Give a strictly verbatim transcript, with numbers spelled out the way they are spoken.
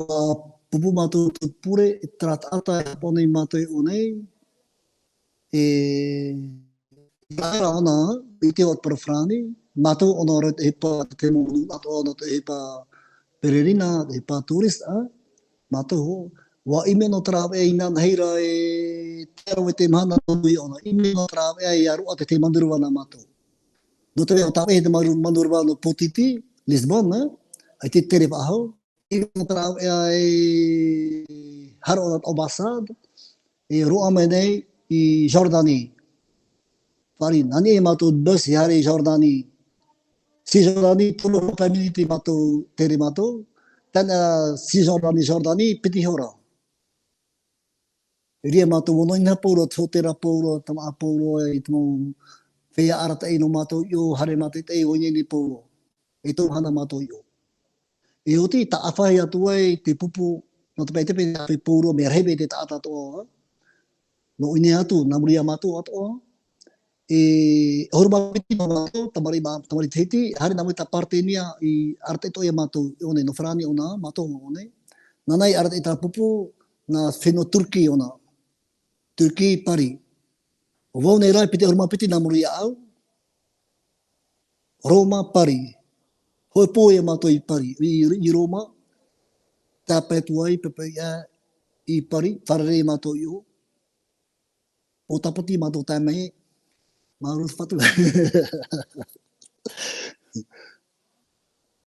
ʻUa pupu mātou te pure, e terā taʻata e haʻapaʻo nei mātou i ʻō nei, e, i reira ʻōna, i te ʻoe parau farāni, mātou ʻōna rā te ʻohipa, te mau manu atoʻa, ʻōna te ʻohipa peregrina, te ʻohipa turista, mātou hoʻi, ʻua ʻimi ʻōna terā ʻāvaʻe inanahi ra e te ara o te mahana nō nui ʻōna, ʻimi ʻōna terā ʻāvaʻe e aroha te, te manureva nā mātou. Nō te mea ʻo tā ʻoe te maru-, manureva nō Pōtiti, Lisbon, ē? ʻAita e tere faʻahou. ʻImi ʻōna terā ʻāvaʻe e haere ʻōna i Ambassade, e roaʻa mai nei i Jordanie. Paris, nā niʻa ia mātou bus i haere i Jordanie. Cisjordanie, toru hora pae miniti mātou, tere mātou. Tana Cisjordanie, Jordanie, piti hora. I reira mātou ʻua noa i niʻa Paulo, te hōtēra Paulo, te māʻa Paulo, i te mau feiā arataʻi nō mātou i ʻō, haere mātou i te ʻoire nei Paulo. E toru mahana mātou i ʻō. E oti, taʻa faʻahou atu ai te pupu, nō te mea ʻaita paʻi e Paulo, mea rahi paʻi te taʻata atoʻa. Nō ʻō nei atu, nā muri ia mātou atoʻa. E ʻahuru mā piti nō mātou, tamariʻi mā-, tamariʻi Tahiti, haere nā mua i tā Parthenia i arataʻi atoʻa ia mātou i ʻō nei, nō farāni ʻōna, mātou ʻō nei. Nāna i arataʻi i terā pupu, nā fenua Turkey ʻōna. Turkey, Paris. ʻO vau nei rā, e piti ʻahuru mā piti nā muri iāʻu. Roma, Paris. Hōʻē pō ia mātou i Paris, i, i Roma. Tāpae atu ai, pepe ia i Paris, fārerei mātou i ʻō. Pō tāpati mātou tae mai, māuruuru te Fatu.